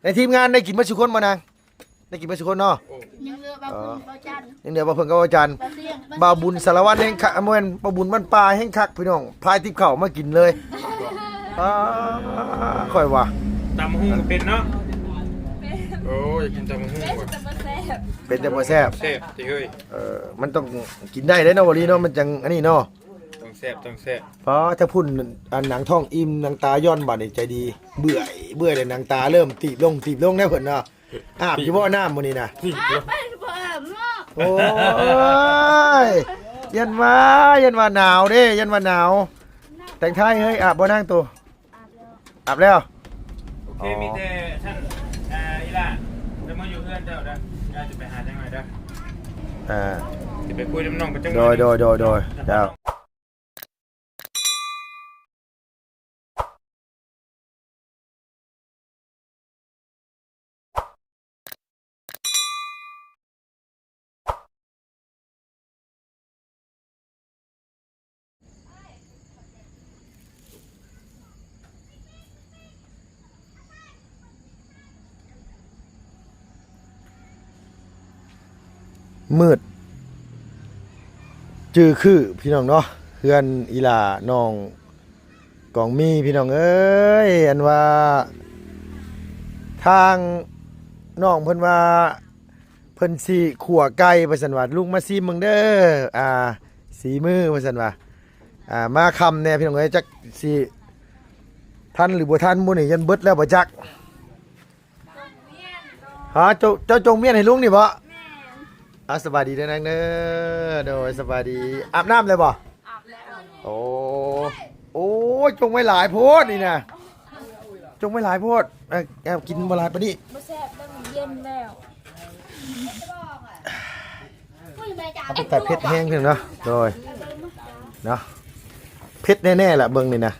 ໃນທີມງານໄດ້ກິນເບິດຊຸຄົນບໍ່ນາງ? ໄດ້ກິນເບິດຊຸຄົນເນາະ. ຍັງເຫຼືອບ່າວເພິ່ງ ເອີ ບ່າວຈັນ ຍັງເຫຼືອບ່າວເພິ່ງກັບບ່າວຈັນ. ບ່າວບຸນສາລະວັນແຮງຄັກ ບໍ່ແມ່ນ ບ່າວບຸນບ້ານປ່າແຮງຄັກ ພີ່ນ້ອງ ພາຍຕິບເຂົ້າມາກິນເລີຍ. ອ້າ ຂ້ອຍວ່າ ຕຳບັກຫຸ່ງກໍເປັນເນາະ. ໂອ້ຍ ຢາກກິນຕຳບັກຫຸ່ງວ່ະ. ເປັນແຕ່ບໍ່ແຊບ ແຊບຕິເຮີ້ຍ. ເອີ ມັນຕ້ອງກິນໄດ້ເດ້ເນາະ ວາລີເນາະ ມັນຈັ່ງອັນນີ້ເນາະ. ຕ້ອງແຊບ ຕ້ອງແຊບ. ພໍ້ ຖ້າພຸ້ນ ອັນ ໜັງທ້ອງອີ່ມ ໜັງຕາຢ່ອນ ບາດນີ້ໃຈດີ ເບື່ອຍ ເບື່ອຍແລ້ວ ໜັງຕາເລີ່ມຕີບລົງ ຕີບລົງແລ້ວເພິ່ນເນາະ. ອາບຢູ່ບໍ່ນ້ຳມື້ນີ້ນະ? ອາບໄປບໍ່ອາບເນາະ. ໂອ້ຍ ຢ້ານວ່າ ຢ້ານວ່າໜາວເດ້ ຢ້ານວ່າໜາວ. ແຕງໄທເຮີ້ຍ ອາບບໍ່ນາງໂຕ? ອາບແລ້ວ ອາບແລ້ວ. ໂອເຄ ອໍ ມີແຕ່ຊັ້ນ ເອີ ອີ່ຫຼ້າ ຈະມາຢູ່ເຮືອນເຈົ້າເດີ ເຈົ້າຈະໄປຫາຈັກໜ່ອຍເດີ. ອ່າ ຈະໄປຄຸຍນຳນ້ອງເພິ່ນຈັກໜ່ອຍ. ໂດຍ ໂດຍ ໂດຍ ໂດຍ ເຈົ້າ. ມືດຈື່ຄືພີ່ນ້ອງເນາະ ເຮືອນອີ່ຫຼ້ານ້ອງກອງມີພີ່ນ້ອງເອີຍ. ອັນວ່າທາງນ້ອງເພິ່ນວ່າ ເພິ່ນຊິຂົ້ວໄກ່ວ່າຊັ້ນວ່າ ລຸກມາຊີມເບິ່ງເດີ ອ່າ ສີມືວ່າຊັ້ນວ່າ. ອ່າ ມາຄ່ຳແດ່ພີ່ນ້ອງເອີຍ ຈັກຊິທັນຫຼືບໍ່ທັນມື້ນີ້ ຢ້ານເບິດແລ້ວບໍ່ຈັກ. ຫາ ເຈົ້າ ເຈົ້າຈົ່ງມຽນໃຫ້ລຸງນີ້ບໍ? ແມ່ນ. ອ່າ ສະບາຍດີເດີນາງເດີ. ໂດຍ ສະບາຍດີ. ອາບນ້ຳແລ້ວບໍ? ອາບແລ້ວ. ໂອ້ ໂອ້ຍ ຈົ່ງໄວ້ຫຼາຍໂພດນີ້ນະ ຈົ່ງໄວ້ຫຼາຍໂພດ. ເອີ ເອົາ ກິນບໍ່ຫຼາຍປານນີ້ ບໍ່ແຊບແລ້ວ ມັນເຢັນແລ້ວ. ເອົາໄປຕັດເຜັດແຮງເພິ່ນເນາະ. ໂດຍ ເນາະ ເຜັດແນ່ໆລະເບິ່ງນີ້ນະ.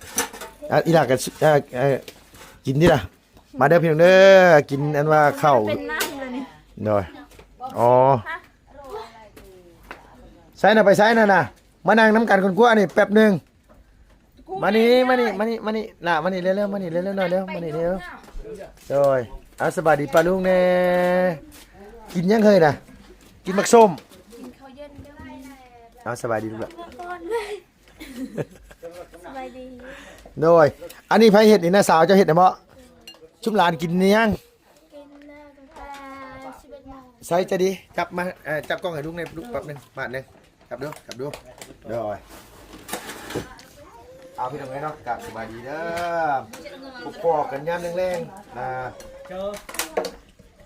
ອ່າ ອີ່ຫຼ້າກໍ ເອີ ເອີ ກິນຕິລະ. ມາເດີພີ່ນ້ອງເດີ ກິນອັນວ່າເຂົ້າ ເປັນນ້ຳເລີຍນີ້. ໂດຍ ອໍ ໃສນະ ໄປໃສນະນະ ມານັ່ງນຳກັນກ່ອນກວ່ານີ້ແປັບໜຶ່ງ. ມານີ້ ມານີ້ ມານີ້ ມານີ້ຫຼ້າ ມານີ້ເລັວໆ ມານີ້ເລັວໆ ໜ້ອຍເລັວ ມານີ້ເລັວ. ໂດຍ ເອົາ ສະບາຍດີປ້າລຸງແດ່. ກິນຫຍັງເຮີ້ຍນະ? ກິນໝາກສົ້ມ. ເອົາ ສະບາຍດີລູກຫຼ້າ. ສະບາຍດີ. ໂດຍ ອັນນີ້ໃຜເຮັດນີ້ ນ້າສາວເຈົ້າເຮັດນະບໍ? ຊຸມຫຼານກິນຫຍັງ? ກິນແລ້ວຕັ້ງແຕ່ສິບເອັດໂມງ. ໃສ ໃຈດີ ຈັບມາ ເອີ ຈັບກ້ອງໃຫ້ລຸງແດ່ ລຸງແປັບໜຶ່ງ ບາດໜຶ່ງ. ຈັບດູ ຈັບດູ. ໂດຍ ເອົາ ພີ່ນ້ອງເອີຍເນາະ ກາບສະບາຍດີເດີ ພົບພໍ້ກັນຍາມແລງໆ ອ່າ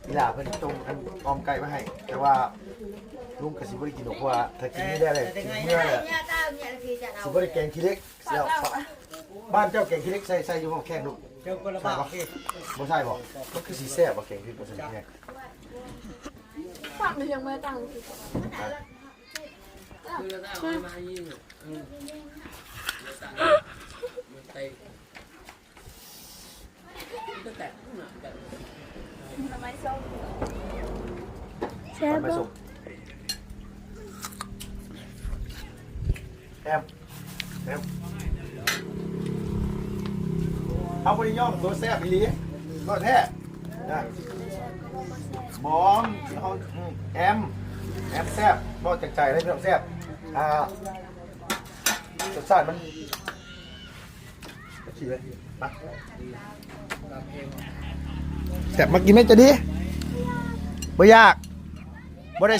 ອີ່ຫຼ້າເພິ່ນຕົ້ມອັນ ອອມໄກ່ມາໃຫ້ ແຕ່ວ່າລຸງກໍຊິບໍ່ໄດ້ກິນດອກ ເພາະວ່າຖ້າກິນນີ້ໄດ້ເລີຍ ກິນເມື່ອແລ້ວ ຊິບໍ່ໄດ້ແກງຂີ້ເຫຼັກແລ້ວ. ບ້ານເຈົ້າແກງຂີ້ເຫຼັກໃສ່ ໃສ່ຢູ່ບໍ່ແຂກລູກ? ໃສ່ບໍ່? ບໍ່ໃສ່ບໍ່? ມັນຄືຊິແຊບບໍ່ແກງຂີ້ເຫຼັກບໍ່ໃສ່ແຂກ? ແຊບບໍ່? ແຊບ ແຊບ ເຮົາບໍ່ໄດ້ຍ້ອງໂຕແຊບອີ່ຫຼີ ກໍແທ້ນະ. ບໍ່ ເຮົາ ອືມ ແອມ ແອມແຊບ ເວົ້າຈາກໃຈເລີຍ ພີ່ນ້ອງ ແຊບ. ອ່າ ລົດຊາດມັນ ແຊບ ມາກິນແມ່ນຈະດີ ບໍ່ຢາກ ບໍ່ໄດ້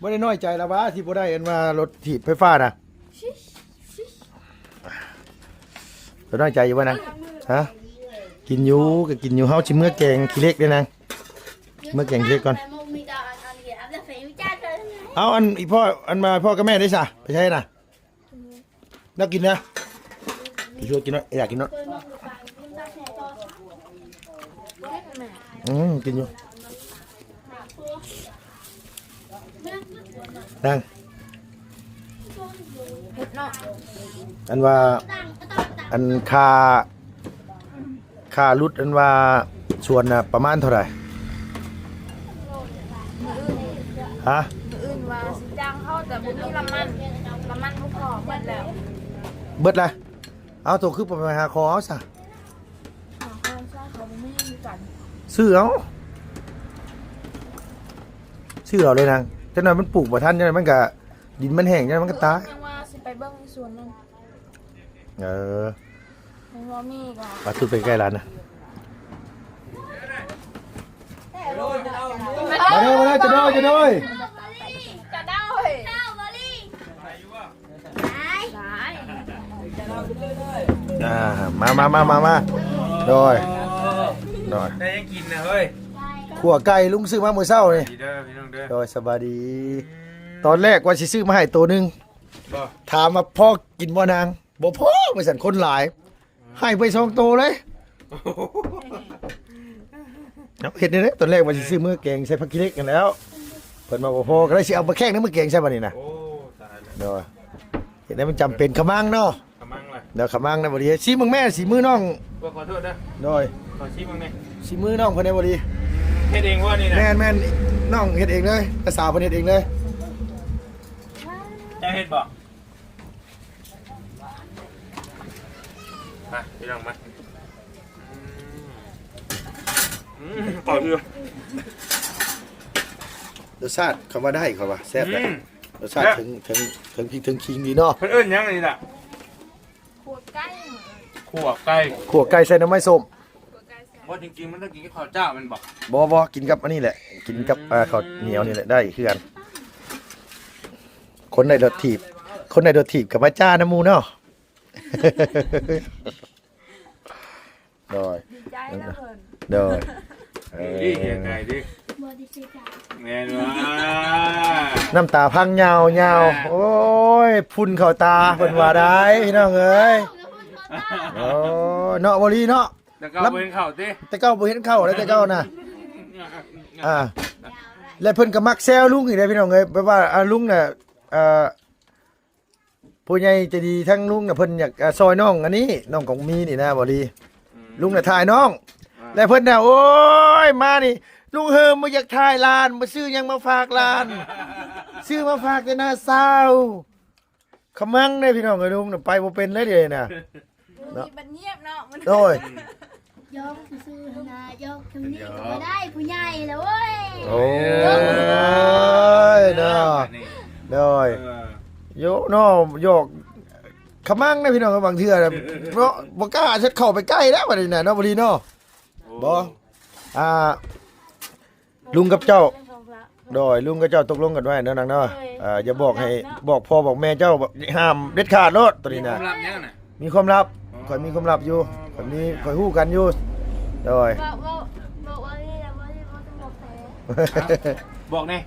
ບໍ່ໄດ້ນ້ອຍໃຈລະວ່າ ທີ່ບໍ່ໄດ້ອັນວ່າລົດຖີບໄຟຟ້ານະ. ເຈົ້ານ້ອຍໃຈຢູ່ບໍ່ນາງ? ຮະ? ກິນຢູ່ ກໍກິນຢູ່. ເຮົາຊິເມືອແກງຂີ້ເຫຼັກເດ້ນາງ ເມືອແກງຂີ້ເຫຼັກກ່ອນ. ເອົາ ອັນອີ່ພໍ່ ອັນມາພໍ່ກັບແມ່ໄດ້ຊະ ໄປໃສນະ? ນາກກິນນະ ໄປຊ່ວຍກິນເນາະ ຢາກກິນເນາະ. ອືມ ກິນຢູ່. ນາງ ເຜັດເນາະ. ອັນວ່າ ອັນຄ່າ ຄ່າຫຼຸດ ອັນວ່າສວນນະ ປະມານເທົ່າໃດ? ມື້ອື່ນ ຮະ? ມື້ອື່ນວ່າຊິຈ້າງເຂົາ ແຕ່ບໍ່ມີນ້ຳມັນ ນ້ຳມັນບໍ່ພໍ ເບິດແລ້ວ. ເບິດລະ? ເອົາ ໂຕຄືບໍ່ໄປຫາຂໍເອົາຊະ? ຫາຂໍຊະ ເຂົາບໍ່ມີ. ຊື້ເອົາ ຊື້ເອົາເລີຍນາງ. ຈັກໜ່ອຍມັນປູກບໍ່ທັນ ຈັກໜ່ອຍມັນກະ ດິນມັນແຫ້ງ ຈັກໜ່ອຍມັນກະຕາຍ. ຍັງວ່າຊິໄປເບິ່ງຢູ່ສວນນັ້ນ. ເອີ ຍັງບໍ່ມີກໍ ປາ ຕຸດໄປໃກ້ຮ້ານນະ. ມາເດີ ມາເດີ ຈະໂດຍ ຈະໂດຍ. ຈະໂດຍ. ອ່າ ມາ ມາ ມາ ມາ ມາ ໂດຍ ໂດຍ. ໄດ້ຫຍັງກິນນະເຮີ້ຍ? ຂົ້ວໄກ່ ລຸງຊື້ມາມື້ເຊົ້ານີ້. ດີເດີພີ່ນ້ອງເດີ. ໂດຍ ສະບາຍດີ. ອືມ ຕອນແລກວ່າຊິຊື້ມາໃຫ້ໂຕໜຶ່ງ. ບໍ່ ຖາມວ່າພໍກິນບໍ່ນາງ? ບໍ່ພໍ ວ່າຊັ້ນ ຄົນຫຼາຍ. ໃຫ້ໄປສອງໂຕເລີຍ. ເນາະ ເຮັດແນວໃດ? ຕອນແລກວ່າຊິຊື້ເມືອແກງໃສ່ຜັກຂີ້ເຫຼັກຫັ້ນແຫຼ້ວ ເພິ່ນວ່າບໍ່ພໍ ກໍເລີຍຊິເອົາປາແຂ້ງໃນເມືອແກງໃສ່ບັດນີ້ນະ. ໂອ້ ຕາຍແລ້ວ. ໂດຍ ເຮັດໃຫ້ມັນຈຳເປັນ. ຂະມັງເນາະ. ຂະມັງລະ ເດີ ຂະມັງນະ ບໍ່ດີ. ຊີມເບິ່ງແມ່ ສີມືນ້ອງ. ຂໍໂທດເດີ. ໂດຍ ຂໍຊີມເບິ່ງແດ່. ສີມືນ້ອງເພິ່ນນະ ບໍ່ດີ. ເຮັດເອງບໍ່ນີ້ນະ? ແມ່ນໆ ນ້ອງເຮັດເອງເລີຍ ນ້າສາວເພິ່ນເຮັດເອງເລີຍ. ເຈົ້າເຮັດບໍ່? ມາ ພີ່ນ້ອງມາ. ອືມ ອືມ ເຂົ້າຢູ່. ລົດຊາດ ຄຳວ່າໄດ້ ເຂົາວ່າແຊບແຫຼະ. ອືມ ລົດຊາດ ແຊບ ເຖິງ ເຖິງ ເຖິງພິກເຖິງຂີງດີເນາະ. ເພິ່ນເອີ້ນຫຍັງນີ້ລະ? ຂົ້ວໄກ່ ຂົ້ວໄກ່ ຂົ້ວໄກ່ໃສ່ໜໍ່ໄມ້ສົ້ມ. ບໍ່ ຈິງໆ ມັນຕ້ອງກິນກັບເຂົ້າຈ້າວແມ່ນບໍ່? ບໍ່ ບໍ່ ກິນກັບອັນນີ້ແຫຼະ ກິນກັບ ອືມ ອ່າ ເຂົ້າໜຽວນີ້ແຫຼະ ໄດ້ຄືກັນ. ຄົນໃດໂດດຖີບ ຄົນໃດໂດດຖີບກໍມາຈ້ານຳໝູ່ເນາະ. ໂດຍ ດີໃຈແລ້ວເພິ່ນ. ໂດຍ ເອີ ດີເສຍໃຈດິ. ບໍ່ໄດ້ເສຍໃຈ. ແມ່ນວ່າ ນ້ຳຕາພັງຍາວໆ. ອ່າ ໂອ້ຍ ຝຸ່ນເຂົ້າຕາ ເພິ່ນວ່າໄດ້ ພີ່ນ້ອງເອີຍ. ໂອ້ ເນາະ ບໍ່ລີເນາະ. ແຕ່ເກົ່າບໍ່ເຫັນເຂົ້າຕິ? ແຕ່ເກົ່າບໍ່ເຫັນເຂົ້າແລ້ວ ແຕ່ເກົ່ານະ. ອ່າ ແລະເພິ່ນກໍມັກແຊວລຸງອີກເດ້ ພີ່ນ້ອງເອີຍ. ແບບວ່າ ອ່າ ລຸງນະ ເອີ ຜູ້ໃຫຍ່ໃຈດີທາງລຸງນະ ເພິ່ນຢາກ ອ່າ ຊ່ອຍນ້ອງອັນນີ້ ນ້ອງກອງມີນີ້ນະ ບໍ່ລີ. ອືມ ລຸງນະຖ່າຍນ້ອງ. ອ່າ ແລະເພິ່ນນະ ໂອ້ຍ ມານີ້ ລຸງເຮີມບໍ່ຢາກຖ່າຍຫຼານ ບໍ່ຊື້ຫຍັງມາຝາກຫຼານ ຊື້ມາຝາກແຕ່ນ້າສາວ. ຂະມັງເດ້ພີ່ນ້ອງເອີຍ ລຸງນະໄປບໍ່ເປັນເລີຍເດນະ. ເນາະ ມັນງຽບເນາະ ໂດຍ ຢອກຊື່ໆ ນະ ຢອກຄຳນີ້ກໍບໍ່ໄດ້ ຜູ້ໃຫຍ່ແລ້ວເວີຍ. ໂອ້ຍເນາະ ໂດຍ ເອີ ໂຍເນາະ ຢອກຂະມັງເດ້ພີ່ນ້ອງເອີຍ ບາງເທື່ອເນາະ ບໍ່ກ້າເຊັດເຂົ້າໄປໃກ້ແລ້ວບັດນີ້ນະ ເນາະ ບໍ່ດີເນາະ. ໂອ້ ບໍ່ ອ່າ ລຸງກັບເຈົ້າ ໂດຍ ລຸງກັບເຈົ້າຕົກລົງກັນໄວ້ເນາະນາງເນາະ. ໂດຍ ເອີ ຢ່າບອກໃຫ້ ບອກພໍ່ບອກແມ່ເຈົ້າ ຫ້າມເດັດຂາດໂລດໂຕນີ້ນະ. ມີຄວາມລັບແນວນະ? ມີຄວາມລັບ ອໍ ຂ້ອຍມີຄວາມລັບຢູ່ ອໍ ຂ້ອຍມີ ຂ້ອຍຮູ້ກັນຢູ່. ໂດຍ ບອກ ບອກ ບອກວ່ານີ້ນະ ບໍ່ໄດ້ ບໍ່ຕ້ອງບອກໃຜ. ບອກແດ່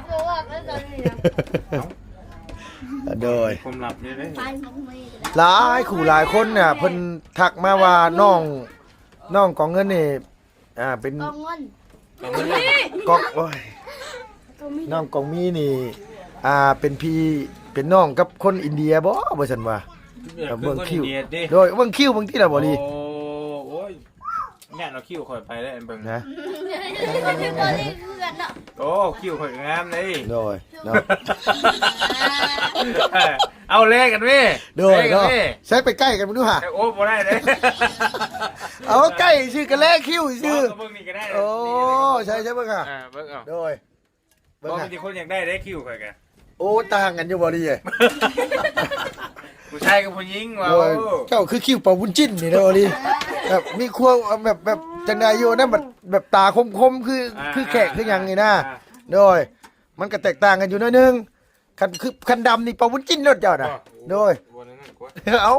ບອກວ່າກໍຕອນນີ້ນະ. ເອົ້າ ໂດຍ ຄວາມລັບນີ້ເດ້ ໄປບອກແມ່ ຫຼາຍຄູ່ຫຼາຍຄົນນະ ເພິ່ນທັກມາວ່ານ້ອງ ນ້ອງກອງເງິນນີ້ ອ່າ ເປັນກອງເງິນ ກອງເງິນ ກອງ ໂອ້ຍ ກອງມີ ນ້ອງກອງມີນີ້ ອ່າ ເປັນພີ່ເປັນນ້ອງກັບຄົນອິນເດຍບໍ ວ່າຊັ້ນວ່າ. ເອີ ເບິ່ງຄິ້ວ ໂດຍ ເບິ່ງຄິ້ວເບິ່ງຕິລະບໍລີ. ໂອ້ ໂອ້ຍ ແມ່ນເອົາຄິ້ວຂ້ອຍໄປແລ້ວເບິ່ງນະ. ໂອ້ ຄິ້ວຂ້ອຍກໍງາມເດ້ ໂດຍ. ເນາະ ເອົາແລກກັນເວີຍ ໂດຍ ແລກກັນເວີຍ ເນາະ ໃຊ້ໄປໃກ້ກັນເບິ່ງດູຫາ. ໂອ້ ບໍ່ໄດ້ເດ້ ເອົາໃກ້ຊື່ກັນແລກຄິ້ວຊື່ ເບິ່ງນີ້ກໍໄດ້. ໂອ້ ໃຊ້ ໃຊ້ເບິ່ງຫາ ເອີ ເບິ່ງເອົາ ໂດຍ ເບິ່ງ ບໍ່ມີແຕ່ຄົນຢາກໄດ້ເດ້ຄິ້ວຂ້ອຍກະ. ໂອ້ ຕ່າງກັນຢູ່ບໍລີເອີຍ ຜູ້ຊາຍກັບຜູ້ຍິງວ່າ. ໂອ້ຍ ໂອ້ ເຈົ້າຄືຄິ້ວເປົ່າບຸນຈິ້ນນີ້ເນາະ ບໍລີ ແບບມີຄວາມແບບ ແບບຈັ່ງໃດຢູ່ນະ ແບບ ແບບຕາຄົມໆ ຄື ອ່າ ຄືແຂກ ອ່າ ຄືຫຍັງນີ້ນະ. ອ່າ ໂດຍ ມັນກໍແຕກຕ່າງກັນຢູ່ໜ້ອຍໜຶ່ງ. ຄັນຄື ຄັນດຳນີ້ເປົ່າບຸນຈິ້ນໂລດເຈົ້ານະ. ບໍ່ ໂດຍ ບໍ່ແນວນັ້ນກວ່າ. ເອົ້າ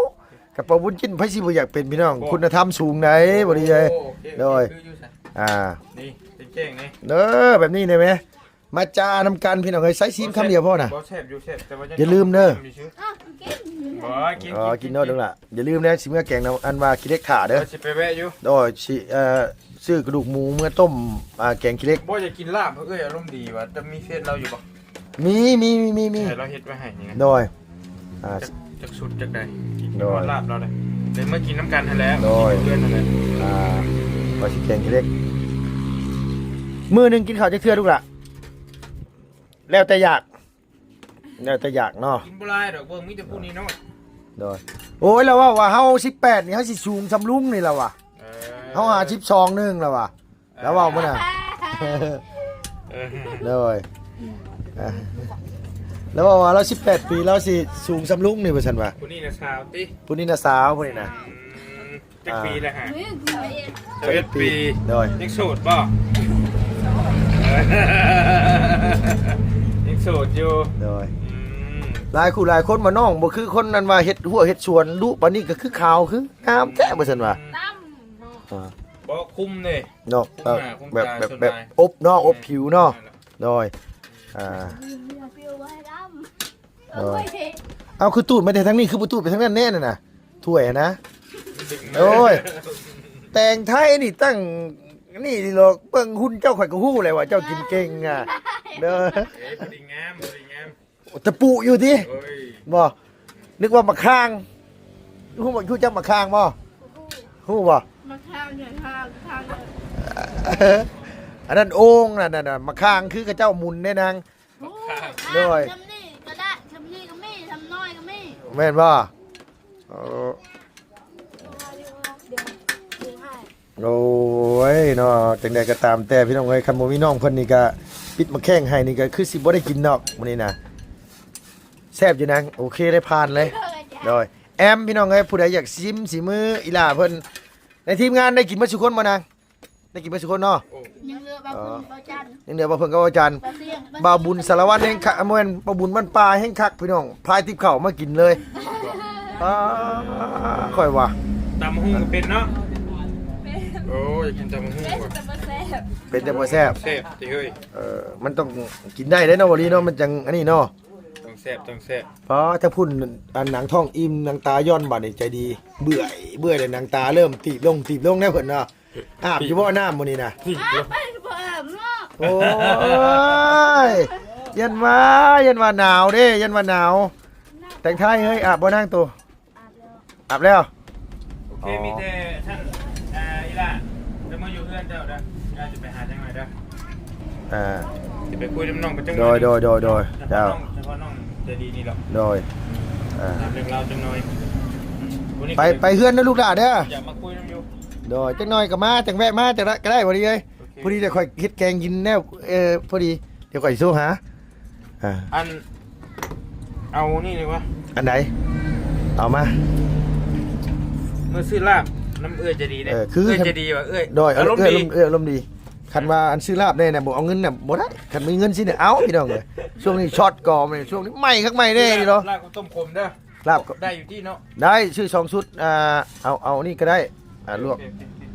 ກະເປົ່າບຸນຈິ້ນ ໃຜຊິບໍ່ຢາກເປັນພີ່ນ້ອງ ບໍ່ ຄຸນນະທຳສູງໃດ໋ ບໍ່ດີເອີຍ. ໂອ້ ໂອເຄ ໂດຍ ໂອເຄ ຄືຢູ່ຊະ ອ່າ ນີ້ແຈ້ງໆ ນີ້ ເດີ ແບບນີ້ໄດ້ໄໝ ມາຈ້ານຳກັນພີ່ນ້ອງເອີຍ. ໃຊ້ຊີມຄຳດຽວພໍນະ ບໍ່ແຊບຢູ່ ແຊບ ແຕ່ວ່າ ຢ່າລືມເດີ ບໍ່ ກິນ ອໍ ກິນ ກິນ ກິນໂລດ ກິນ ລູກຫຼ້າ ຢ່າລືມເດີ ຊິເມືອແກງນຳ ອັນວ່າຂີ້ເຫຼັກຖ້າເດີ. ເອີ ຊິໄປແວະຢູ່ ໂດຍ ຊິ ເອີ ຊື້ກະດູກໝູເມືອຕົ້ມ ອ່າ ແກງຂີ້ເຫຼັກ. ບໍ່ ຢາກກິນລາບ ເອີຍ ອາລົມດີວ່າ ຈະມີເຟສລາວຢູ່ບໍ່? ມີ ມີ ມີ ມີ ມີ ໃຫ້ລາວເຮັດໄວ້ໃຫ້ນີ້ນະ. ໂດຍ ອ່າ ຈັກ ຈັກຊຸດຈັກໃດ ໂດຍ ກິນຮອດລາບລາວເດ້ ໄດ້ມາກິນນຳກັນຫັ້ນແຫຼະ. ໂດຍ ກິນເພື່ອນຫັ້ນແຫຼະ. ອ່າ ວ່າຊິແກງຂີ້ເຫຼັກ ມື້ໜຶ່ງກິນເຂົ້າຈັກເທື່ອລູກຫຼ້າ? ແລ້ວແຕ່ຢາກ ແລ້ວແຕ່ຢາກເນາະ. ກິນບໍ່ຫຼາຍດອກ ເບິ່ງມີແຕ່ຜູ້ນ້ອຍໆ. ໂດຍ ໂອ້ຍ ລາວເວົ້າວ່າເຮົາສິບແປດນີ້ ເຮົາຊິສູງສ່ຳລຸງນີ້ລາວວ່າ. ເອີ ເຮົາຫ້າສິບສອງໜຶ່ງແລ້ວວ່າ ລາວເວົ້າມື້ນັ້ນ ເອີ ໂດຍ ລາວເວົ້າວ່າລາວສິບແປດປີ ລາວຊິສູງສ່ຳລຸງນີ້ວ່າຊັ້ນວ່າ ຜູ້ນີ້ນະສາວຕິ ຜູ້ນີ້ນະສາວ ຜູ້ນີ້ນະ ອືມ ຈັກປີແລ້ວຮະ? ຊາວເອັດປີ ໂດຍ ຍັງໂສດບໍ່? ຍັງໂສດຢູ່ ໂດຍ ອືມ ຫຼາຍຄູ່ຫຼາຍຄົນວ່າ ນ້ອງບໍ່ຄືຄົນນັ້ນວ່າ ເຮັດຮົ້ວເຮັດສວນດຸປານນີ້ ກໍຄືຂາວຄືງາມແທ້ວ່າຊັ້ນວ່າ ອ່າ ບໍ່ຄຸມເດ້ ເນາະ ຄຸມໜ້າຄຸມຕາ ແບບ ແບບ ແບບອົບເນາະ ອົບຜິວເນາະ ໂດຍ ອ່າ ໂດຍ ເອົາ ຄືຕູດມາແຕ່ທາງນີ້ ຄືບໍ່ຕູດໄປທາງນັ້ນແດ່ນັ້ນນະ ຖ້ວຍຫັ້ນນະ ໂອ້ຍ ແຕ່ງໄທນີ້ຕັ້ງນີ້ດອກ ເບິ່ງຫຸ່ນເຈົ້າ ຂ້ອຍກໍຮູ້ແລ້ວວ່າເຈົ້າກິນເກັ່ງອະ ເດີ ເອີຍ ພໍດີງາມ ພໍດີງາມ ຕະປຸຢູ່ຕິ ໂອ້ຍ ບໍ່ ນຶກວ່າໝາກຂ່າງ ຮູ້ບໍ່ ຮູ້ຈັກໝາກຂ່າງບໍ່? ຮູ້ບໍ່? ໝາກຂ່າງ ໝາກຂ່າງ ໝາກຂ່າງ ອັນນັ້ນໂອ່ງ ນັ້ນ ນັ້ນ ໝາກຂ່າງ ຄືເຂົາເຈົ້າໝຸນເດ້ນາງ ໝາກຂ່າງ ໂດຍ ຊ່ຳນີ້ກໍໄດ້ ຊ່ຳນີ້ກໍມີ ຊ່ຳນ້ອຍກໍມີ ແມ່ນບໍ່? ໂອ້ ໂອ້ຍເນາະ ຈັ່ງໃດກໍຕາມແຕ່ພີ່ນ້ອງເອີຍ ຄັນບໍ່ມີນ້ອງເພິ່ນນີ້ກະປິດໝາກແຂ້ງໃຫ້ນີ້ກະຄືຊິບໍ່ໄດ້ກິນດອກມື້ນີ້ນະ ແຊບຢູ່ນາງ ໂອເຄເລີຍ ຜ່ານເລີຍ ໂດຍ ແອມ ພີ່ນ້ອງເອີຍ ຜູ້ໃດຢາກຊິມສີມືອີ່ຫຼ້າເພິ່ນ ໃນທີມງານໄດ້ກິນເບິດຊຸຄົນບໍ່ນາງ? ໄດ້ກິນເບິດຊຸຄົນເນາະ ຍັງເຫຼືອບ່າວເພິ່ງ ເອີ ບ່າວຈັນ ຍັງເຫຼືອບ່າວເພິ່ງກັບບ່າວຈັນ ບ່າວບຸນສາລະວັນແຮ່ງຄັກ ບໍ່ແມ່ນ ບ່າວບຸນບ້ານປ່າແຮ່ງຄັກ ພີ່ນ້ອງ ພາຍຕິບເຂົ້າມາກິນເລີຍ ອ່າ ຂ້ອຍວ່າ ຕຳບັກຫຸ່ງກໍເປັນເນາະ ເປັນ ໂອ້ຍ ຢາກກິນຕຳບັກຫຸ່ງ ເປັນ ວ່ະ ແຕ່ບໍ່ແຊບ ເປັນແຕ່ບໍ່ແຊບ ແຊບຕິເຮີ້ຍ ເອີ ມັນຕ້ອງກິນໄດ້ເດ້ເນາະ ບໍ່ລີເນາະ ມັນຈັ່ງອັນນີ້ເນາະ ຕ້ອງແຊບ ຕ້ອງແຊບ ພໍ້ ຖ້າພຸ້ນ ອັນ ນາງທ້ອງອີ່ມ ນາງຕາຢ່ອນ ບາດນີ້ໃຈດີ ເບື່ອຍ ເບື່ອຍແລ້ວ ນາງຕາເລີ່ມຕີບລົງ ຕີບລົງແລ້ວເພິ່ນເນາະ ອາບຢູ່ບໍ່ນ້ຳມື້ນີ້ນະ? ອາບໄປ ບໍ່ອາບເນາະ ໂອ້ຍ ຢ້ານວ່າ ຢ້ານວ່າໜາວເດ້ ຢ້ານວ່າໜາວ ແຕງໄທເຮີ້ຍ ອາບບໍ່ນາງໂຕ? ອາບແລ້ວ ອາບແລ້ວ ໂອເຄ ອໍ ມີແຕ່ຊັ້ນ ອ່າ ອີ່ຫຼ້າ ຈະມາຢູ່ເຮືອນເຈົ້າເດີ ເຈົ້າຈະໄປຫາຈັກໜ້ອຍເດີ ອ່າ ຈະໄປຄຸຍນຳນ້ອງເພິ່ນຈັກໜ້ອຍ ໂດຍ ໂດຍ ໂດຍ ໂດຍ ເຈົ້າ ສະເພາະນ້ອງໃຈດີນີ້ດອກ ໂດຍ ອ່າ ຖາມເລື່ອງລາວຈັກໜ້ອຍ ອືມ ໄປ ໄປເຮືອນເດີລູກຫຼ້າເດີ ຢາກມາຄຸຍນຳຢູ່ ໂດຍ ຈັກໜ້ອຍກໍມາ ຈັ່ງແວະມາ ຈັ່ງໃດກໍໄດ້ ພໍດີເອີຍ ໂອເຄ ພໍດີແຕ່ຂ້ອຍເຮັດແກງກິນແລ້ວ ເອີ ພໍດີ ດຽວຂ້ອຍຊິໂທຫາ ອ່າ ອັນ ເອົານີ້ດີກວ່າ ອັນໃດ? ເອົາມາ ເມື່ອຊື້ລາບນຳເອື້ອຍໃຈດີເດ້ ເອີ ຄື ເອື້ອຍໃຈດີວ່າ ເອື້ອຍ ໂດຍ ອາລົມດີ ເອື້ອຍອາລົມ ເອື້ອຍອາລົມດີ ຄັນວ່າອັນຊື້ລາບແດ່ນະ ບໍ່ເອົາເງິນນະບໍ່ໄດ້ ຄັນມີເງິນຊິໄດ້ເອົາ ພີ່ນ້ອງເອີຍ ຊ່ວງນີ້ຊັອດກໍແມ່ນ ຊ່ວງນີ້ໃໝ່ຄັກໃໝ່ແນ່ນີ້ເນາະ ລາບກັບຕົ້ມຂົມເດີ ລາບກໍໄດ້ຢູ່ຕິເນາະ ໄດ້ ຊື້ສອງຊຸດ ອ່າ ເອົາ ເອົານີ້ກໍໄດ້ ອ່າ ລວກ ໂອເ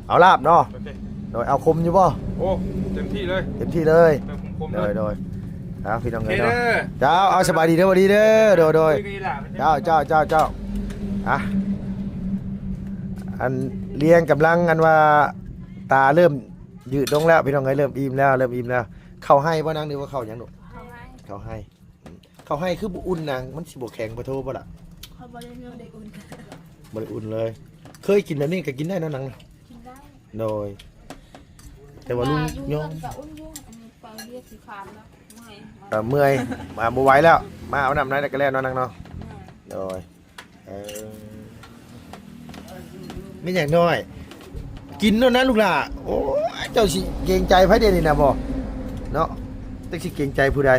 ຄ ໂອເຄ ເອົາລາບເນາະ ໂອເຄ ໂດຍ ເອົາຂົມຢູ່ບໍ່? ໂອ້ ເຕັມທີ່ເລີຍ ເຕັມທີ່ເລີຍ ເຕີມຂົມໆ ໂດຍ ເລີຍ ໂດຍ ເອົາ ພີ່ນ້ອງເອີຍເນາະ ໂອເຄເດີ ເຈົ້າ ເອົາ ສະບາຍດີເດີ ຫວັດດີເດີ ໂດຍ ໂດຍ ຄຸຍກັນອີ່ຫຼ້າ ເຈົ້າ ເຈົ້າ ເຈົ້າ ເຈົ້າ ອ່ະ ອັນ ລຽງກຳລັງ ອັນວ່າ ຕາເລີ່ມຍືດລົງແລ້ວ ພີ່ນ້ອງເອີຍ ເລີ່ມອີ່ມແລ້ວ ເລີ່ມອີ່ມແລ້ວ ເຂົ້າໄຮ່ບໍ່ນາງ ຫຼືວ່າເຂົ້າຫຍັງລູກ? ເຂົ້າໄຮ່ ເຂົ້າໄຮ່ ອືມ ເຂົ້າໄຮ່ຄືບໍ່ອຸ່ນນາງ ມັນຊິບໍ່ແຂງປະໂທບໍ່ລະ? ເຂົາບໍ່ໄດ້ ບໍ່ໄດ້ອຸ່ນ ບໍ່ໄດ້ອຸ່ນເລີຍ ເຄີຍກິນແບບນີ້ກໍກິນໄດ້ເນາະນາງ ກິນໄດ້ ໂດຍ ແຕ່ວ່າລຸງ ມາຢູ່ ຍອມ ເຮືອນກໍອຸ່ນຢູ່ ອັນນີ້ໄປວຽກຊິຄາມແລ້ວ ເມື່ອຍ ເອີ ເມື່ອຍ ອ່າ ບໍ່ໄຫວແລ້ວ ມາອາບນ້ຳໃນແລ້ວກໍແລ້ວເນາະນາງເນາະ ແມ່ນ ໂດຍ ເອີ ແມ່ນຫຍັງນ້ອຍ ກິນໂລດນະລູກຫຼ້າ ໂອ້ຍ ເຈົ້າຊິເກງໃຈໃຜເດນີ້ນະ ບໍ່ ເນາະ ຈັກຊິເກງໃຈຜູ້ໃດ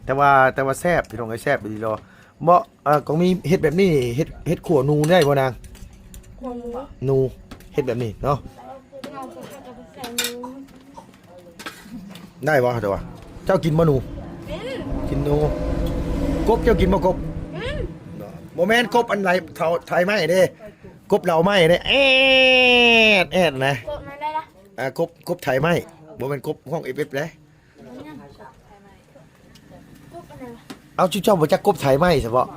ແຕ່ວ່າ ແຕ່ວ່າແຊບ ພີ່ນ້ອງເອີຍ ແຊບອີ່ຫຼີເນາະ ເໝາະ ເອີ ກອງມີເຮັດແບບນີ້ ເຮັດ ເຮັດຂົ້ວໜູໄດ້ບໍ່ນາງ? ຂົ້ວໜູ ເຮັດແບບນີ້ເນາະ ເອົາ ເອົາ ເອົາ ເອົາ ໄດ້ບໍ່? ແຕ່ວ່າເຈົ້າກິນບໍ່ໜູ? ກິນ ກິນໜູ ກົບເຈົ້າກິນບໍ່ກົບ? ບໍ່ແມ່ນກົບອັນໄຫຼ ເຖົາ ໄຖໄມ້ເດ້ ກົບເຫຼົາໄມ້ເດ້ ແອດ ແອດນະ ກົບນັ້ນໄດ້ລະ ອ່າ ກົບ ກົບໄຖໄມ້ ບໍ່ແມ່ນກົບຮ້ອງເອັບເອັບເດ້ ເອົາ ຈຸເຈົ້າບໍ່ຈັກກົບໄຖໄມ້ຊະເບາະ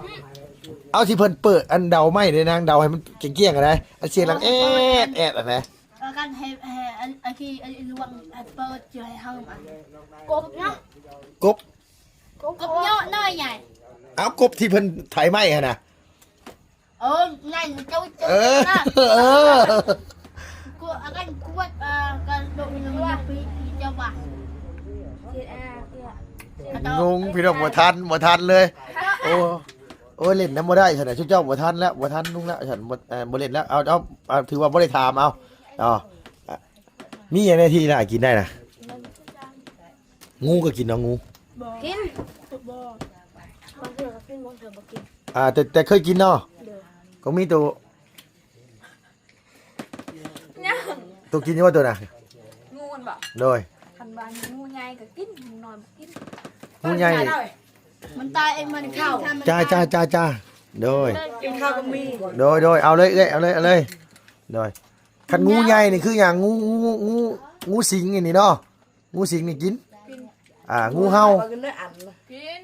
ເອົາ ທີ່ເພິ່ນເປີດອັນເດົາໄມ້ເດ້ນາງ ເດົາໃຫ້ມັນກ້ຽງໆ ຫັ້ນນະ ອັນສຽງດັງແອດແອດຫັ້ນນະ ເອີ ກັນໃຫ້ ໃຫ້ອັນ ອັນທີ່ ອັນລວງ ອັນເປີດ ຈະໃຫ້ເຮົາອັນ ກົບເນາະ ກົບ ກົບເຍາະນ້ອຍໃຫຍ່ ເອົາ ກົບທີ່ເພິ່ນໄຖໄມ້ຫັ້ນນະ ເອີ ນັ້ນເຈົ້າ ເຈົ້າ ເອີ ນະ ເອີ ກວດ ອັນນັ້ນກວດ ເອີ ກະດົກ ເຈົ້າວ່າ ງົງ ພີ່ນ້ອງ ບໍ່ທັນ ບໍ່ທັນເລີຍ ໂອ້ ໂອ້ຍ ຫຼິ້ນນຳບໍ່ໄດ້ຊັ້ນນະ ຊຸມເຈົ້າບໍ່ທັນແລ້ວ ບໍ່ທັນລຸງແລ້ວຊັ້ນ ບໍ່ ເອີ ບໍ່ຫຼິ້ນແລ້ວ ເອົາ ເອົາ ເອົາ ຖືວ່າບໍ່ໄດ້ຖາມ ເອົາ ເອົາ ມີຫຍັງແດ່ທີ່ໜ້າກິນໄດ້ນະ? ງູກໍກິນເນາະ ງູ ບໍ່ ກິນ ບໍ່ ບາງເທື່ອກໍກິນ ບາງເທື່ອບໍ່ກິນ ອ່າ ແຕ່ ແຕ່ເຄີຍກິນເນາະ ໂດຍ ກໍມີໂຕ ຍັງ ໂຕກິນຢູ່ບໍ່ໂຕນະ? ງູມັນບໍ່? ໂດຍ ຄັນວ່າງູໃຫຍ່ກໍກິນ ງູນ້ອຍບໍ່ກິນ ງູໃຫຍ່ ມັນຕາຍເອງ ມັນເຂົ້າ ຈ້າ ຈ້າ ຈ້າ ຈ້າ ໂດຍ ກິນເຂົ້າກໍມີ ໂດຍ ໂດຍ ເອົາເລີຍເອື້ອຍ ເອົາເລີຍ ເອົາເລີຍ ໂດຍ ຄັນງູໃຫຍ່ນີ້ຄືຫຍັງ? ງູ ງູ ງູ ງູສິງນີ້ເນາະ ງູສິງນີ້ກິນ ອ່າ ງູເຫົ່າ ກິນ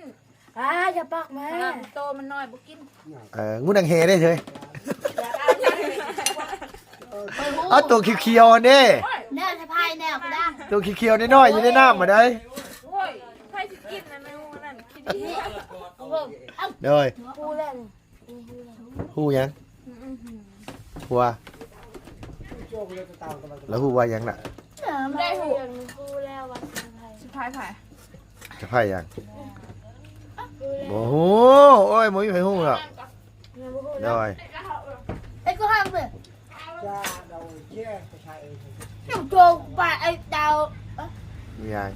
ອ່າ ຢ່າປາກມາ ໂຕມັນນ້ອຍບໍ່ກິນ ເອີ ງູນາງແຮ່ເດ້ເຮີ້ຍ ເອົາໂຕຂຽວໆຫັ້ນເດ້ ແນວສະພາຍແນວກະດ້າງ ໂຕຂຽວໆນ້ອຍໆຢູ່ໃນນ້ຳຫັ້ນໃດ ໂອ້ຍ ໃຜຊິກິນອັນນັ້ນ ອັນນັ້ນຂີ້ດີ ໂດຍ ຮູ້ແລ້ວນີ້ ຮູ້ຫຍັງ? ອືມ ຮູ້ວ່າ ແລ້ວຮູ້ວ່າຫຍັງນະ? ໄດ້ຮູ້ ຮູ້ແລ້ວວ່າສະພາຍໃຜ ສະພາຍຫຍັງ? ບໍ່ຮູ້ ໂອ້ຍ ບໍ່ມີໃຜຮູ້ດອກ ຍັງບໍ່ຮູ້ ໂດຍ ເອີ ກູຮັກເດີ ເຈົ້າໂຈກປາໄອ້ເຕົາ ມີຫຍັງ?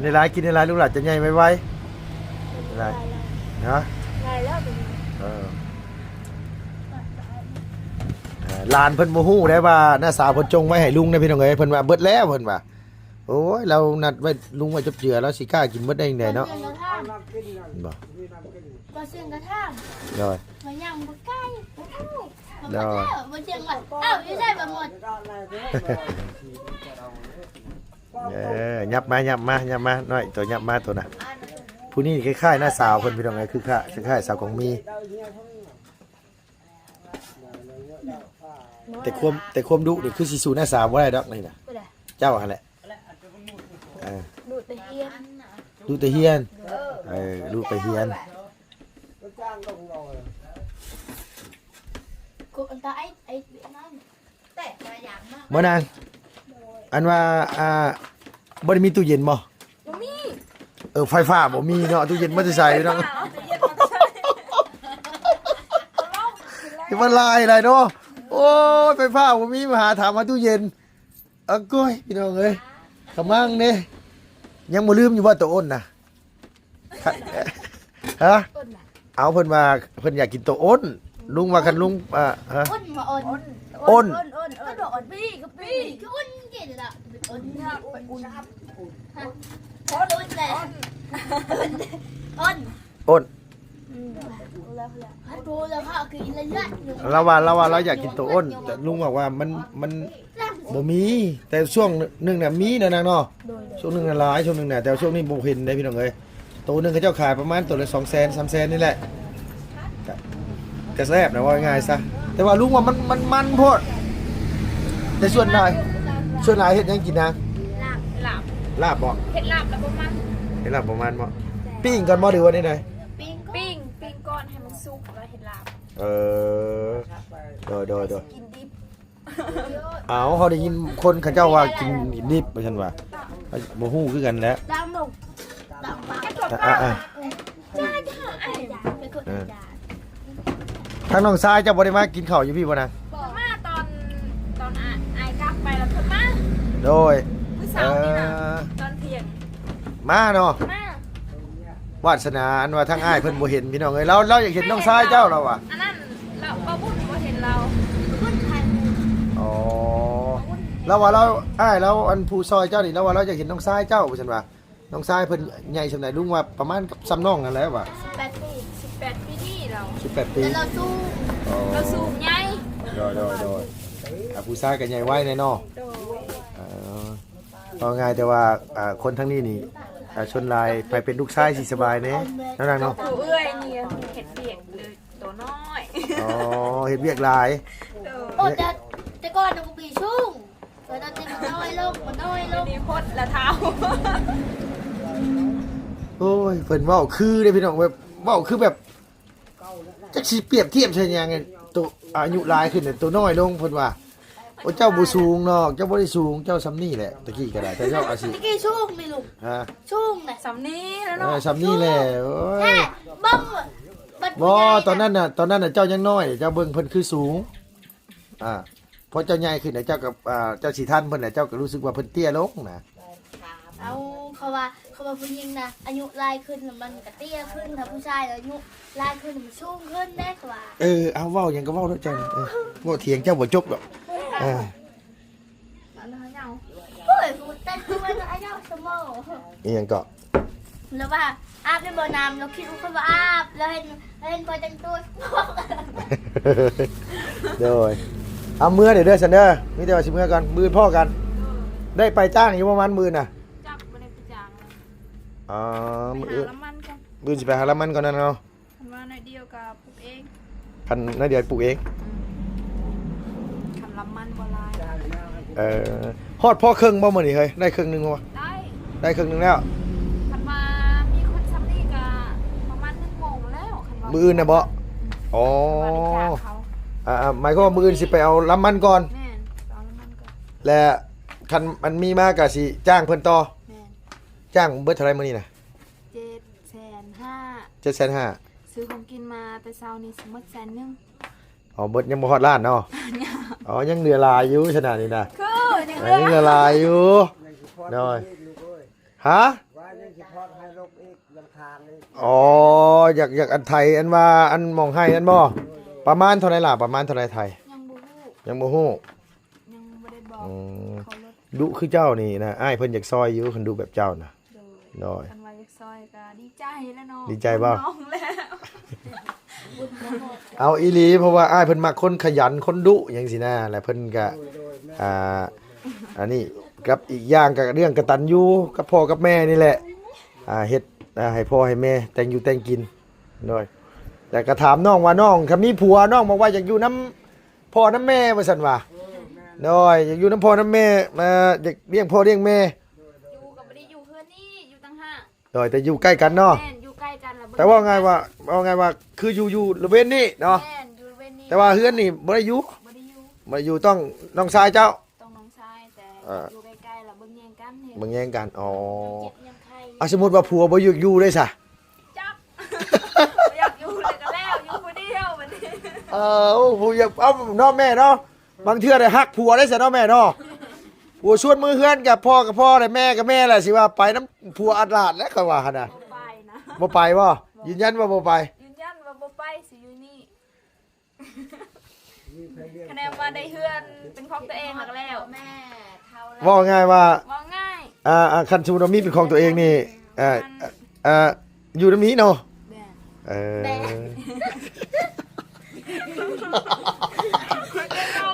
ໃນຫຼາຍ ກິນໃນຫຼາຍ ລູກຫຼານຈະໃຫຍ່ໄວໆ ຫຼາຍ ຮະ? ຫຼາຍແລ້ວ ເອີ ເອີ ຫຼານເພິ່ນບໍ່ຮູ້ໄດ້ວ່າ ນ້າສາວເພິ່ນຈົ່ງໄວ້ໃຫ້ລຸງນະ ພີ່ນ້ອງເອີຍ ເພິ່ນວ່າເບິດແລ້ວ ເພິ່ນວ່າ ໂອ້ຍ ລາວນັດໄວ້ ລຸງໄວ້ຈົບເຈືອ ລາວຊິກ້າກິນເບິດໄດ້ຈັ່ງໃດເນາະ ເພິ່ນບໍ່ ບໍ່ເຊິ່ງກະຖາມ ໂດຍ ມາຍັງບໍ່ໃກ້ ໂດຍ ບໍ່ເຊີງວ່າ ເອົ້າ ຢູ່ໃສບໍ່ໝົດ ເອີ ຫຍັບມາ ຫຍັບມາ ຫຍັບມາ ນ້ອຍ ໂຕຫຍັບມາ ໂຕນະ ຜູ້ນີ້ຄ້າຍໆ ນ້າສາວເພິ່ນ ພີ່ນ້ອງເອີຍ ຄືຄ້າຍ ຄ້າຍໆ ສາວກອງມີ ແຕ່ຄວາມ ແຕ່ຄວາມດຸນີ້ຄືຊິສູ້ນ້າສາວບໍ່ໄດ້ດອກນີ້ນະ ບໍ່ໄດ້ ເຈົ້າຫັ້ນແຫຼະ ເອີ ດຸແຕ່ຮຽນ ດຸແຕ່ຮຽນ ເອີ ເອີ ດຸແຕ່ຮຽນ ບໍ່ນາງ ອັນວ່າ ອ່າ ບໍ່ໄດ້ມີຕູ້ເຢັນບໍ່? ບໍ່ມີ ເອີ ໄຟຟ້າບໍ່ມີເນາະ ຕູ້ເຢັນມາແຕ່ໃສເນາະ ເອົາຕູ້ເຢັນມາແຕ່ໃສ ເຮັດວ່າຫຼາຍຫຼາຍເນາະ ໂອ້ຍ ໄຟຟ້າບໍ່ມີ ມາຫາ ຖາມຫາຕູ້ເຢັນ ອາກ້ອຍ ພີ່ນ້ອງເອີຍ ຂະມັງເດ້ ຍັງບໍ່ລືມຢູ່ບໍ່ໂຕອົນນະ? ຮະ? ເອົາ ເພິ່ນວ່າເພິ່ນຢາກກິນໂຕອົນ ລຸງວ່າຄັນລຸງ ອ່າ ຮະ? ອົນ ເອົາ ອົນ ເພິ່ນວ່າອົນ ປີກະປີ ຄືອົນກິນລະ ເປັນອົນ ເປັນອົນ ອົນ ອົນ ລາວວ່າ ລາວວ່າລາວຢາກກິນໂຕອົນ ແຕ່ລຸງບອກວ່າມັນ ມັນບໍ່ມີ ແຕ່ຊ່ວງໜຶ່ງນະມີນະນາງເນາະ ໂດຍ ໂດຍ ຊ່ວງໜຶ່ງນະຫຼາຍ ຊ່ວງໜຶ່ງນະ ແຕ່ວ່າຊ່ວງນີ້ບໍ່ເຫັນເດ້ພີ່ນ້ອງເອີຍ ໂຕໜຶ່ງເຂົາເຈົ້າຂາຍປະມານໂຕລະສອງແສນ ສາມແສນນີ້ແຫຼະ ກະ ກະແຊບນະ ເວົ້າງ່າຍໆຊະ ແຕ່ວ່າລຸງວ່າມັນ ມັນມັນໂພດ ແຕ່ສ່ວນຫຼາຍ ສ່ວນຫຼາຍເຮັດຫຍັງກິນນາງ? ລາບ ລາບ ລາບບໍ? ເຮັດລາບແລ້ວບໍ່ມັນ ເຮັດລາບບໍ່ມັນບໍ? ແຊບ ປີ້ງກ່ອນບໍ ຫຼືວ່າແນວໃດ? ປີ້ງ ປີ້ງ ປີ້ງກ່ອນໃຫ້ມັນສຸກແລ້ວເຮັດລາບ ເອີ ໂດຍ ໂດຍ ໂດຍ ກິນດິບ ເອົາ ເຮົາໄດ້ຍິນຄົນເຂົາເຈົ້າວ່າກິນດິບ ວ່າຊັ້ນວ່າ ບໍ່ຮູ້ຄືກັນແຫຼະ ດຳລົງ ດຳປາກ ອ່າ ອ່າ ເອີ ທາງນ້ອງຊາຍເຈົ້າບໍ່ໄດ້ມາກິນເຂົ້າຢູ່ພີ້ບໍ່ນະ? ມາຕອນ ຕອນອາ ອາຍກັບໄປແລ້ວເພິ່ນມາ ໂດຍ ມື້ເຊົ້ານີ້ນະ ເອີ ຕອນທ່ຽງ ມາເນາະ ມາ ວາດສະໜາ ອັນວ່າທາງອ້າຍເພິ່ນບໍ່ເຫັນ ພີ່ນ້ອງເອີຍ ລາວ ລາວຢາກເຫັນນ້ອງຊາຍເຈົ້າ ລາວວ່າ ອັນນັ້ນ ລາວ ບ່າວບຸນບໍ່ເຫັນລາວ ເພິ່ນຖ່າຍຮູບ ອໍ ລາວວ່າລາວ ອ້າຍລາວ ອັນຜູ້ຊ່ອຍເຈົ້ານີ້ ລາວວ່າລາວຢາກເຫັນນ້ອງຊາຍເຈົ້າ ວ່າຊັ້ນວ່າ ນ້ອງຊາຍເພິ່ນໃຫຍ່ສ່ຳໃດ? ລຸງວ່າປະມານສ່ຳນ້ອງນັ້ນແຫຼະວ່າ ສິບແປດປີ ສິບແປດປີນີ້ລາວ ສິບແປດປີ ແຕ່ລາວສູງ ອໍ ລາວສູງໃຫຍ່ ໂດຍ ໂດຍ ໂດຍ ອ່າ ຜູ້ຊາຍກໍໃຫຍ່ໄວແດ່ເນາະ ໂດຍ ເອີ ເວົ້າງ່າຍແຕ່ວ່າ ອ່າ ຄົນທາງນີ້ນີ້ ອ່າ ສ່ວນຫຼາຍໃຜເປັນລູກຊາຍຊິສະບາຍແດ່ ແນວນັ້ນເນາະ ຜູ້ເອື້ອຍນີ້ເຮັດວຽກເລີຍ ໂຕນ້ອຍ ອໍ ເຮັດວຽກຫຼາຍ ໂດຍ ໂອ້ ແຕ່ ແຕ່ກ່ອນນະບໍ່ມີສູງ ແຕ່ຕອນນີ້ມັນນ້ອຍລົງ ມັນນ້ອຍລົງ ດຽວນີ້ພົດລະທ້າວ ໂອ້ຍ ເພິ່ນເວົ້າຄືເດ້ພີ່ນ້ອງ ແບບ ເວົ້າຄືແບບ ຈັກຊິປຽບທຽບໃສ່ຫຍັງ ໂຕອາຍຸຫຼາຍຂຶ້ນ ໂຕນ້ອຍລົງ ເພິ່ນວ່າ ໂອ້ ເຈົ້າບໍ່ສູງເນາະ ເຈົ້າບໍ່ໄດ້ສູງ ເຈົ້າສ່ຳນີ້ແຫຼະ ຕະກີ້ກໍໄດ້ ແຕ່ເຈົ້າອາດຊິ ຕະກີ້ສູງນີ້ລຸງ ຮະ ສູງນະ ສ່ຳນີ້ແຫຼະເນາະ ເອີ ສ່ຳນີ້ແຫຼະ ໂອ້ຍ ແທ້ ເບິ່ງ ບໍ່ ຕອນນັ້ນນະ ຕອນນັ້ນນະ ເຈົ້າຍັງນ້ອຍ ເຈົ້າເບິ່ງເພິ່ນຄືສູງ ອ່າ ພໍເຈົ້າໃຫຍ່ຂຶ້ນແລ້ວ ເຈົ້າກໍ ອ່າ ເຈົ້າຊິທັນເພິ່ນແລ້ວ ເຈົ້າກໍຮູ້ສຶກວ່າເພິ່ນເຕ້ຍລົງນະ. ເອົາ ເຂົາວ່າ ເຂົາວ່າຜູ້ຍິງນະ ອາຍຸຫຼາຍຂຶ້ນແລ້ວມັນກະເຕ້ຍຂຶ້ນ ຖ້າຜູ້ຊາຍອາຍຸຫຼາຍຂຶ້ນມັນສູງຂຶ້ນເດ້ ເຂົາວ່າ. ເອີ ເອົາ ເວົ້າຫຍັງກໍເວົ້າໂລດເຈົ້າ ເອີ ເວົ້າຖຽງເຈົ້າບໍ່ຈົບດອກ ເອີ ໂອ້ຍ ຮູ້ແຕ່ຕົວເນາະ ອາຍຸສະໝໍ ອີຫຍັງເກາະ? ລາວວ່າອາບໄດ້ບໍ່ນ້ຳ ລາວຄິດວ່າຂ້ອຍບໍ່ອາບ ລາວເຫັນ ລາວເຫັນຂ້ອຍແຕ່ງຕົວ ໂດຍ ເອົາ ເມືອເດີ ເດີ ຊັ້ນເດີ ມີແຕ່ວ່າຊິເມືອກ່ອນ ມື້ອື່ນພໍ້ກັນ ໄດ້ໄປຈ້າງຢູ່ບໍ່ ມັນມື້ອື່ນນະ? ຈັກ ບໍ່ໄດ້ໄປຈ້າງ ອໍ ໄປ ມື້ອື່ນ ຫາລຳມັນກ່ອນ ມື້ອື່ນຊິໄປຫາລຳມັນກ່ອນນັ້ນເນາະ. ຄັນວ່າໜ້ອຍດຽວກໍປູກເອງ ຄັນໜ້ອຍດຽວປູກເອງ ອືມ ຄັນລຳມັນບໍ່ຫຼາຍ ເອີ ຮອດພໍ້ເຄິ່ງບໍ່ມື້ນີ້ເຮີ້ຍ ໄດ້ເຄິ່ງໜຶ່ງບໍ່? ໄດ້ ໄດ້ເຄິ່ງໜຶ່ງແລ້ວ ຄັນວ່າມີຄົນຊ່ຳນີ້ກໍປະມານໜຶ່ງໂມງແລ້ວ ຄັນວ່າ ມື້ອື່ນນະບໍ່? ອືມ ອໍ ຄັນວ່າໄດ້ຈ້າງເຂົາ ອ່າໆ ໝາຍຄວາມວ່າມື້ອື່ນຊິໄປເອົາລຳມັນກ່ອນ ແມ່ນ ໄປເອົາລຳມັນກ່ອນ ແລະ ຄັນມັນມີມາກໍຊິຈ້າງເພິ່ນຕໍ່ ແມ່ນ ຈ້າງເບິດເທົ່າໃດມື້ນີ້ນະ? ເຈັດແສນຫ້າ ເຈັດແສນຫ້າ ຊື້ຂອງກິນມາແຕ່ເຊົ້ານີ້ຊິໝົດແສນໜຶ່ງ ອໍ ເບິດ ຍັງບໍ່ຮອດລ້ານເນາະ ຍັງ ອໍ ຍັງເຫຼືອຫຼາຍຢູ່ຊັ້ນນະນີ້ນະ ຄື ຍັງເຫຼືອ ເອີ ຍັງເຫຼືອຫຼາຍຢູ່ ຍັງຊິພອດ ໂດຍ ອີກລູກເອີຍ ຮະ ວ່າຍັງຊິພອດໃຫ້ລົກອີກ ຍັງທາງອີກ ອໍ ຢາກ ຢາກອັນໄຖ ອັນວ່າ ອັນໝອງໄຮ່ນັ້ນບໍ່? ໂດຍ ປະມານເທົ່າໃດລະ? ປະມານເທົ່າໃດໄຖ? ຍັງບໍ່ຮູ້ ຍັງບໍ່ຮູ້ ຍັງບໍ່ໄດ້ບອກ ອືມ ເຂົາລົດ ດຸຄືເຈົ້ານີ້ນະ ອ້າຍເພິ່ນຢາກຊ່ອຍຢູ່ ຄັນດຸແບບເຈົ້ານະ ໂດຍ ໂດຍ ຄັນວ່າຢາກຊ່ອຍກໍດີໃຈແຫຼະເນາະ ດີໃຈບໍ່? ບຸນນ້ອງແລ້ວ ເອົາອີ່ຫຼີ ເພາະວ່າອ້າຍເພິ່ນມັກຄົນຂະຫຍັນ ຄົນດຸຫຍັງຊີ້ນະ ແລະເພິ່ນກະ ໂດຍ ໂດຍ ແມ່ນ ອ່າ ອັນນີ້ ກັບອີກຢ່າງກະເລື່ອງກະຕັນຍູກັບພໍ່ກັບແມ່ນີ້ແຫຼະ ອ່າ ເຮັດ ອ່າ ໃຫ້ພໍ່ໃຫ້ແມ່ແຕ່ງຢູ່ແຕ່ງກິນ ໂດຍ ແລະກະຖາມນ້ອງວ່າ ນ້ອງຄັນມີຜົວ ນ້ອງບອກວ່າຢາກຢູ່ນຳພໍ່ນຳແມ່ວ່າຊັ້ນວ່າ ເອີ ແມ່ນ ໂດຍ ຢາກຢູ່ນຳພໍ່ນຳແມ່ ອ່າ ຢາກລ້ຽງພໍ່ລ້ຽງແມ່ ຢູ່ກໍບໍ່ໄດ້ຢູ່ເຮືອນນີ້ ຢູ່ຕ່າງຫາກ ໂດຍ ແຕ່ຢູ່ໃກ້ກັນເນາະ ແມ່ນ ຢູ່ໃກ້ກັນລະ ແຕ່ເວົ້າງ່າຍວ່າ ເວົ້າງ່າຍວ່າ ຄືຢູ່ ຢູ່ລະເວນນີ້ເນາະ ແມ່ນ ຢູ່ລະເວນນີ້ ແຕ່ວ່າເຮືອນນີ້ບໍ່ໄດ້ຢູ່ ບໍ່ໄດ້ຢູ່ ບໍ່ໄດ້ຢູ່ ຕ້ອງນ້ອງຊາຍເຈົ້າ ຕ້ອງນ້ອງຊາຍ ແຕ່ ເອີ ຢູ່ໃກ້ໆລະເບິ່ງແຍງກັນ ເບິ່ງແຍງກັນ ອໍ ເຂົາເຈັບຍັງໄຂ້ ອ່ະ ສົມມຸດວ່າຜົວບໍ່ຢາກຢູ່ເດ້ຊະ? ຈັກ ບໍ່ຢາກຢູ່ແລ້ວກໍແລ້ວ ຢູ່ຜູ້ດຽວບັດນີ້ ເອີ ຜູ້ຢາກ ເອົາເນາະແມ່ເນາະ ບາງເທື່ອໄດ້ຮັກຜົວໄດ້ຊະເນາະແມ່ເນາະ ຜົວຊວນເມືອເຮືອນກັບພໍ່ກັບພໍ່ແຫຼະ ແມ່ກັບແມ່ແຫຼະ ຊິວ່າໄປນຳຜົວອາດຫຼາດແຫຼະ ຂ້ອຍວ່າຫັ້ນນະ ບໍ່ໄປນະ ບໍ່ໄປບໍ່? ບໍ່ ຢືນຢັນວ່າບໍ່ໄປ ຢືນຢັນວ່າບໍ່ໄປ ຊິຢູ່ນີ້ ຄະແນນວ່າໄດ້ເຮືອນເປັນຂອງຕົວເອງແລ້ວກໍແລ້ວ ແມ່ເຖົ້າແລ້ວ ເວົ້າງ່າຍວ່າ ເວົ້າງ່າຍ ອ່າ ອ່າ ຄັນສົມມຸດວ່າມີເປັນຂອງຕົວເອງນີ້ ອ່າ ມັນ ອ່າ ຢູ່ນຳນີ້ເນາະ ແບ ເອີ ແບ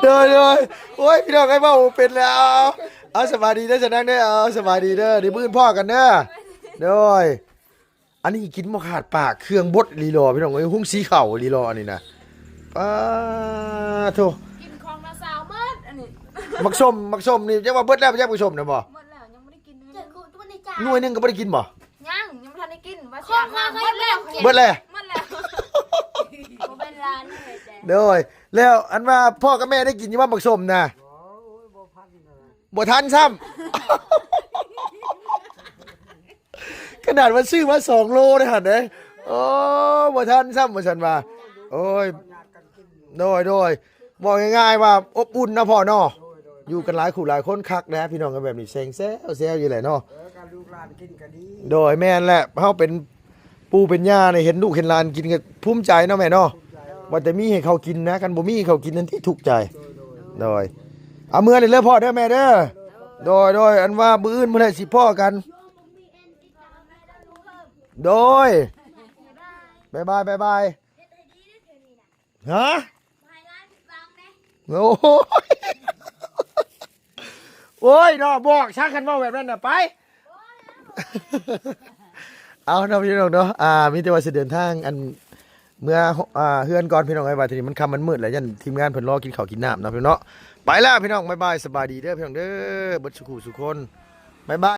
ໂດຍ ໂດຍ ໂອ້ຍ ພີ່ນ້ອງເອີຍ ເວົ້າບໍ່ເປັນແລ້ວ ເອົາ ສະບາຍດີເດີ ສະນັງເດີ ເອົາ ສະບາຍດີເດີ ດຽວມື້ອື່ນພໍ້ກັນເດີ ໂດຍ ອັນນີ້ກິນບໍ່ຂາດປາກ ເຄື່ອງບົດອີ່ຫຼີຫຼໍ່ ພີ່ນ້ອງເອີຍ ຮຸ່ງສີເຂົ້າອີ່ຫຼີຫຼໍ່ ອັນນີ້ນະ ປາໂທ້ ກິນຂອງນ້າສາວໝົດ ອັນນີ້ ໝາກສົ້ມ ໝາກສົ້ມນີ້ ຈັກວ່າເບິດແລ້ວ ຈັກໝາກສົ້ມນະບໍ່? ໝົດແລ້ວ ຍັງບໍ່ໄດ້ກິນໜ່ວຍໜຶ່ງ ໜ່ວຍໜຶ່ງກໍບໍ່ໄດ້ກິນບໍ່? ຍັງ ຍັງບໍ່ທັນໄດ້ກິນ ວ່າຊິອາບນ້ຳ ໝົດແລ້ວ ເບິດແລ້ວ ໝົດແລ້ວ ບໍ່ເປັນຫຼານເລີຍແຕ່ ໂດຍ ແລ້ວອັນວ່າພໍ່ກັບແມ່ໄດ້ກິນຢູ່ບໍ່ ໝາກສົ້ມນະ? ໂອ້ຍ ບໍ່ທັນນະ ບໍ່ທັນຊ້ຳ ຂະໜາດວ່າຊື້ມາສອງໂລໄດ້ຫັ້ນເດ້ ໂອ້ ບໍ່ທັນຊ້ຳວ່າຊັ້ນວ່າ ໂອ້ຍ ໂດຍ ໂດຍ ເວົ້າງ່າຍໆວ່າອົບອຸ່ນເນາະພໍ່ເນາະ ຢູ່ກັນຫຼາຍຄູ່ຫຼາຍຄົນຄັກແດ່ພີ່ນ້ອງ ແບບນີ້ແຊງແຊວແຊວຢູ່ແຫຼະເນາະ ເອີ ກັບລູກຫຼານກິນກໍດີ ໂດຍ ແມ່ນແຫຼະ ເຮົາເປັນ ປູ່ເປັນຍ່ານີ້ເຫັນລູກເຫັນຫຼານກິນກໍພູມໃຈເນາະແມ່ເນາະ ວ່າແຕ່ມີໃຫ້ເຂົາກິນນະ ຄັນບໍ່ມີໃຫ້ເຂົາກິນນັ້ນຕິທຸກໃຈ ໂດຍ ເອົາເມືອເດີພໍ່ເດີແມ່ເດີ ໂດຍ ໂດຍ ອັນວ່າມື້ອື່ນພຸ້ນແຫຼະຊິພໍ້ກັນ ໂດຍ ບາຍບາຍ ບາຍບາຍ ຮະ ໂອ້ຍ ໂອ້ຍເນາະ ບອກຊະ ຄັນເວົ້າແບບນັ້ນນະ ໄປ ເອົາເນາະພີ່ນ້ອງເນາະ ອ່າ ມີແຕ່ວ່າຊິເດີນທາງ ອັນ ເມືອ ອ່າ ເຮືອນກ່ອນພີ່ນ້ອງເອີຍ ວ່າທີນີ້ມັນຄ່ຳມັນມືດແລ້ວ ຢ້ານທີມງານເພິ່ນລໍກິນເຂົ້າກິນນ້ຳເນາະພີ່ນ້ອງເນາະ ໄປແລ້ວພີ່ນ້ອງ ບາຍບາຍ ສະບາຍດີເດີພີ່ນ້ອງເດີ ເບິດສູ່ຄູ່ສູ່ຄົນ ບາຍບາຍ.